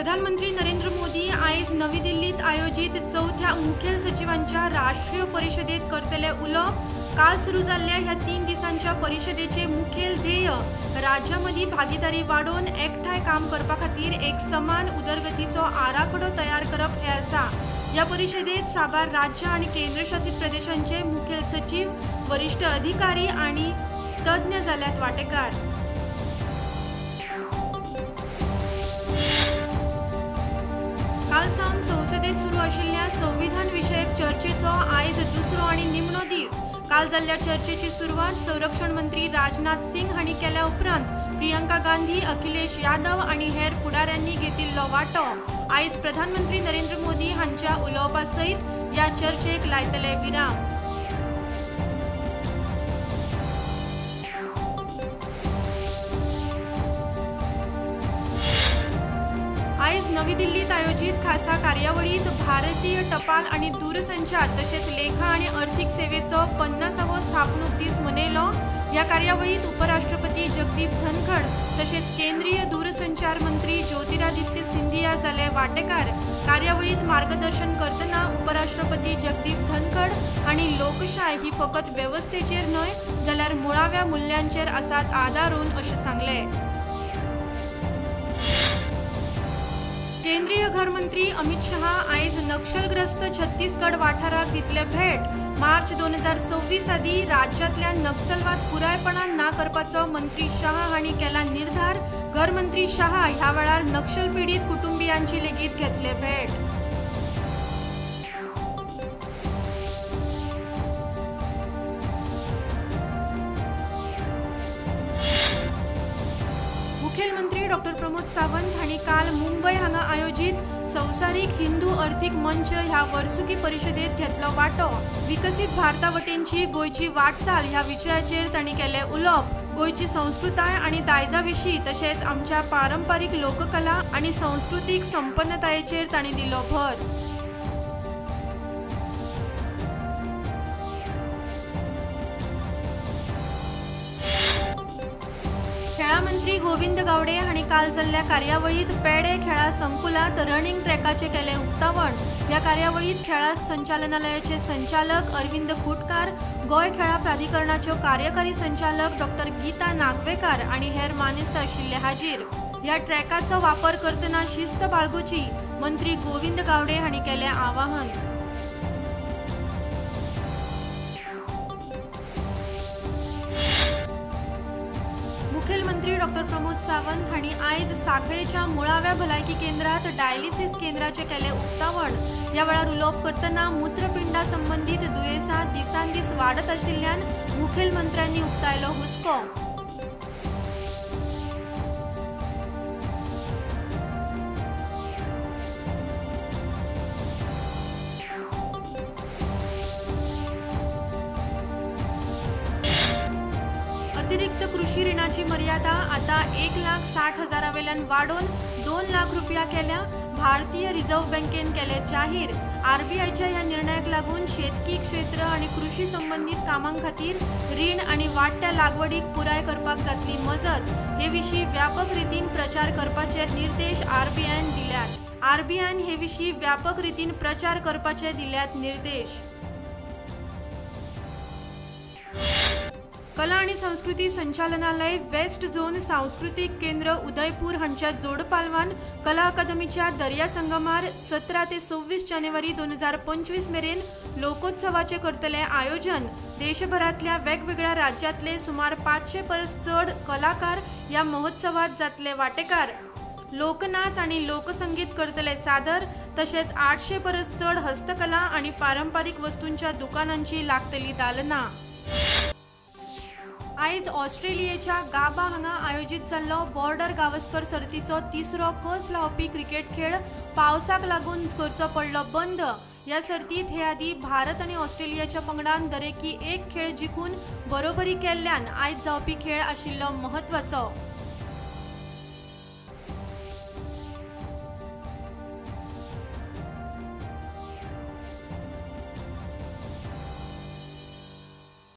प्रधानमंत्री नरेंद्र मोदी आयज नवी दिल्लीत आयोजित चवथ्या मुखेल सचिवांच्या राष्ट्रीय परिषदेत करतले उलोवप। काल सुरू जाल्ल्या ह्या 3 दिसांच्या परिषदेचे मुखेल ध्येय राज्यामदीं भागीदारी वाडोवन एकठांय काम करपा खातीर एक समान उदरगतीचो आराखडो तयार करप हे आसा। ह्या परिषदेत साबार राज्य आनी केंद्रशासित प्रदेशांचे मुखेल सचिव, वरिष्ठ अधिकारी आनी तज्ञ जाल्यात वांटेकार। काल सावन संसदेत सुरू आशिल्ल्या संविधान विशयक चर्चेचो आयज दुसरो आनी निमणो दीस। काल जाल्ल्या चर्चेची सुरवात संरक्षण मंत्री राजनाथ सिंग हांणी केल्या उपरांत प्रियंका गांधी, अखिलेश यादव आनी हेर फुडाऱ्यांनी घेतिल्लो वांटो। आयज प्रधानमंत्री नरेंद्र मोदी हांच्या उलोवपा सयत ह्या चर्चेक लायतले विराम। आयज नवी दिल्लीत आयोजित खासा कार्यावळीत भारतीय टपाल आनी दूरसंचार तशेंच लेखा आनी अर्थीक सेवेचो 50वो स्थापणूक दीस मनयलो। ह्या कार्यावळीत उपराष्ट्रपती जगदीप धनखड तशेंच केंद्रीय दूरसंचार मंत्री ज्योतिरादित्य सिंधिया जाले वांटेकार। कार्यावळीत मार्गदर्शन करतना उपराष्ट्रपती जगदीप धनखड आनी लोकशाय ही फकत वेवस्थेचेर न्हय जाल्यार मुळाव्या मुल्यांचेर आसात आदारून अशें सांगलें। केंद्रीय घरमंत्री अमित शहा आयज नक्षलग्रस्त छत्तीसगड वाठाराक दितले भेट। मार्च 2026 आदी राज्यांतल्या नक्षलवाद पुरायपणान ना करपाचो मंत्री शहा हांणी केला निर्धार। घरमंत्री शहा ह्या वेळार नक्षल पीडित कुटुंबियांची लेगीत घेतले भेट। मुखेलमंत्री डॉक्टर प्रमोद सावंत हांणी काल मुंबय हांगा आयोजित संवसारीक हिंदू अर्थीक मंच ह्या वर्सुकी परिषदेत घेतलो वांटो। विकसीत भारता वटेनची गोंयची वाटचाल ह्या विशयाचेर तांणी केलें उलोवप। गोंयची संस्कृताय आनी दायजा विशीं तशेंच आमच्या पारंपारीक लोककला आनी संस्कृतीक संपन्नतायेचेर तांणी दिलो भर। खेळा मंत्री गोविंद गावडे हांणी काल जाल्ल्या कार्यावळीत पेडे खेळा संकुलात रनिंग ट्रॅकाचे केले उक्तावण। ह्या कार्यावळीत खेळा संचालनालयाचे संचालक अरविंद खुटकार, गोंय खेळा प्राधिकरणाच्यो कार्यकारी संचालक डॉक्टर गीता नागवेकार आनी हेर मानेस्त आशिल्ले हाजीर। ह्या ट्रॅकाचो वापर करतना शिस्त बाळगुची मंत्री गोविंद गावडे हांणी केले आवाहन। मुखेलमंत्री डॉक्टर प्रमोद सावंत हांणी आयज साखळेच्या मुळाव्या भलायकी केंद्रात डायलिसिस केंद्राचे केले उक्तावण। ह्या वेळार उलोवप करतना मूत्रपिंडा संबंदीत दुयेंसां दिसान दीस वाडत आशिल्ल्यान मुखेलमंत्र्यांनी उक्तायलो हुस्को। अतिरिक्त कृषी ऋणाची मर्यादा आता 1,60,000 वेल्यान वाडोवन 2 लाख रुपया केल्या। भारतीय रिझर्व्ह बँकेन केले जाहीर। आरबीआयच्या ह्या निर्णयाक लागून शेतकी क्षेत्र आनी कृषी संबंदीत कामां खातीर रीण आनी वाडट्या लागवडीक पुराय करपाक जातली मजत। हे विशीं व्यापक रितीन प्रचार करपाचे निर्देश आरबीआयन दिल्यात। आरबीआयन हे विशीं व्यापक रितीन प्रचार करपाचे दिल्यात निर्देश। कला आणि संस्कृती संचालनालय वेस्ट झोन सांस्कृतिक केंद्र उदयपूर हांच्या जोडपालवान कला अकादमीच्या दर्या संगमार 17 ते 26 जानेवारी 2025 मेरेन लोकोत्सवाचे करतले आयोजन। देशभरातल्या वेगवेगळ्या राज्यांतले सुमार 500 परस चड कलाकार ह्या महोत्सवात जातले वांटेकार। लोकनाच आणि लोकसंगीत करतले सादर, तशेंच 800 परस चड हस्तकला आणि पारंपारिक वस्तूंच्या दुकानांची लागतली दालना। आयज ऑस्ट्रेलियेच्या गाबा हांगा आयोजित जाल्लो बॉर्डर गावस्कर सर्तीचो तिसरो कस लावपी क्रिकेट खेळ पावसाक लागून करचो पडलो बंद। ह्या सर्तीत हे आदी भारत आनी ऑस्ट्रेलियाच्या पंगडान दरेकी एक खेळ जिखून बरोबरी केल्ल्यान आयज जावपी खेळ आशिल्लो म्हत्वाचो।